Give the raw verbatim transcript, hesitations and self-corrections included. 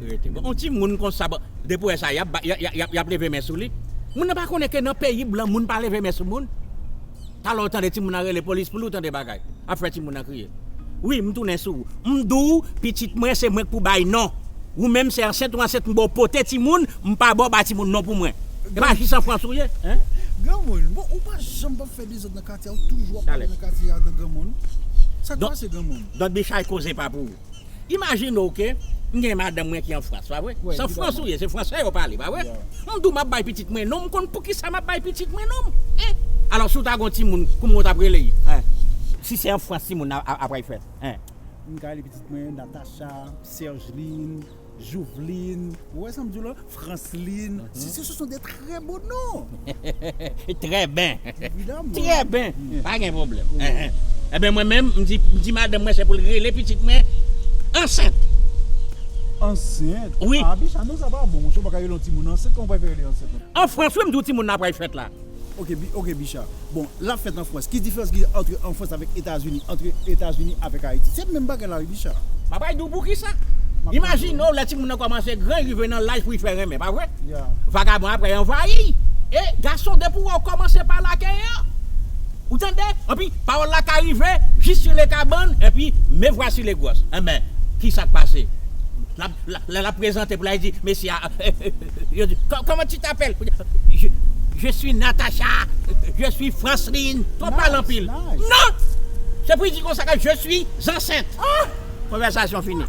Rete. Bon, yon timoun konsa, bon, depi w wè sa, y ap, ba- y a- y a- y a- y ap leve men sou li. Moun nan pa konnen ke nan peyi blan, moun pa leve men sou moun. Talè w tande timoun nan rele polis pou li, w tande bagay. Ap fè timoun nan kriye. Wi, m tounen sou ou. M di w, pitit mwen, se mwen k pou bay non. Ou menm, se ansent ou ansent, m ba w pote timoun, m pa ba w bay timoun non pou mwen. E pa jis an Frans ou ye, hein? Granmoun, bon, ou pa janm p ap fè dezòd nan katye a, ou toujou ap pale nan katye a nan granmoun. Sa k pase granmoun? Don Bichay, koze pa pou ou. Imajine w ke m gen madanm mwen ki an Frans, pa vre? Se an Frans ou ye, se fransè yo pale, pa vre? M di w m ap bay pitit mwen non, m konn poukisa m ap bay pitit mwen non. Hein? Alò, si w ta gen yon timoun, kouman w t ap rele l? Hein? Si se an Frans timoun nan ap pral fèt. Hein? M ka rele pitit mwen Natacha, Sergeline, Jouvline, ou wè sa m di w la? Franslin, ce, ce sont des très beaux noms. Très bien. Évidemment. Très bien. Pa gen pwoblèm. Enben, mwen menm, m di, m di madanm mwen se pou l rele pitit mwen ansent. Ansent? Wi. Ah, Bicha, non, sa pa bon, monchè, ou pa ka rele yon timoun ansent, kòman ou pral fè rele ansent? An Frans, wi, m di w timoun nan pral fèt la. Ok, Bi- ok, Bicha. Bon, l ap fèt an Frans. Ki diferans ki gen ant an Frans avèk Etazini, ant Etazini avèk Ayiti? Se menm bagay la, wi, Bicha. M ap di w poukisa. Imajine w, lè timoun nan kòmanse gran, rive nan laj pou l fè renmen, pa vre? Vagabon apre anvayi. E gason, depi w wè w kòmanse pale ak yo, ou tande? Anpi pawòl la ka rive jis sou le kabann, epi me vwasi le gwòs. Enben, kisa k pase? L ap, l ap, lè l ap prezante pou l, li di, mesye a, yo di, "Kò- comment tu t'appelles?" Je, je suis Natacha, je suis Franslin. Twò pale anpil. Non! Se pou l di konsa ke je suis ansent. Konvèsasyon fini.